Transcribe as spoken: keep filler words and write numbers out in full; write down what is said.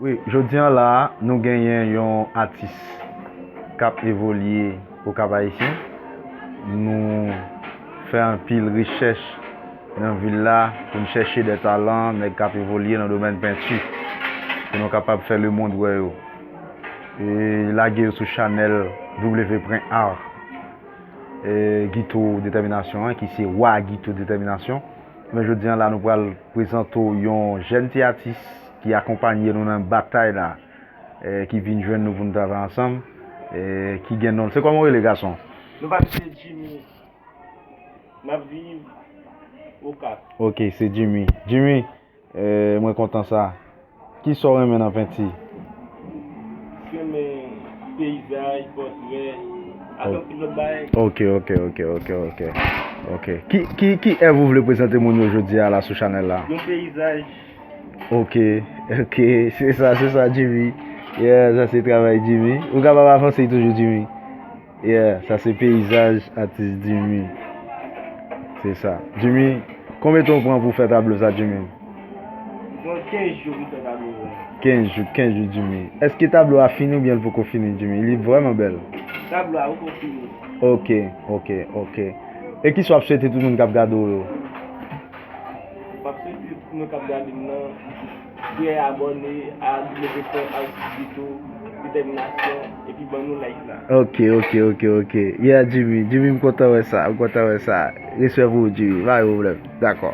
Wi, jodi an la, nou genyen yon atis k ap evolye Okap Ayisyen. Nou fè anpil rechèch nan vil la pou n chèche de talan, nèg k ap evolye nan domèn penti, pou nou kapab fè lemonn wè yo. E lage yo sou chanèl W Print Art, e, Guito Détermination an, ki se wa Guito Détermination. Men jodi an la, nou pral prezante w yon jèn ti atis ki akonpanye nou nan batay la, e, ki vin jwenn nou pou n travay ansanm, e, ki gen non l. Se kòman w rele, gason? Non pa m se Jimmy. M ap viv Okap. Ok, se Jimmy. Jimmy, e, mwen kontan sa. Kisa w renmen nan penti? Renmen peyizaj, pòtrè, ak anpil lòt bagay. Ok, ok, ok, ok, ok. Ok. Ki, ki, ki èv ou vle prezante moun yo jodi a la sou chanèl la? Yon peyizaj. Ok, ok, se sa, se sa, Jimmy. Yeah, sa se travay Jimmy. Ou kapab avanse toujou, Jimmy. Yeah, sa se peyizaj atis Jimmy. Se sa. Jimmy, konbyen tan w pran pou fè tablo sa, Jimmy? Pran kenz jou pou fè tablo sa. Kenz jou, kenz jou, Jimmy. Èske tablo a fini oubyen l poko fini, Jimmy? Li vrèman bèl. Tablo a poko fini. Ok, ok, ok. E kisa w ap swete tout moun k ap gade w yo? M ap swete tout moun k ap gade m nan, prè abòne a W P ak Guito Détermination, epi ban nou like la. Ok, ok, ok, ok. Yeah, Jimmy. Jimmy, m kontan wè sa. M kontan wè sa. Respè pou ou, Jimmy. Pa gen pwoblèm. Dakò.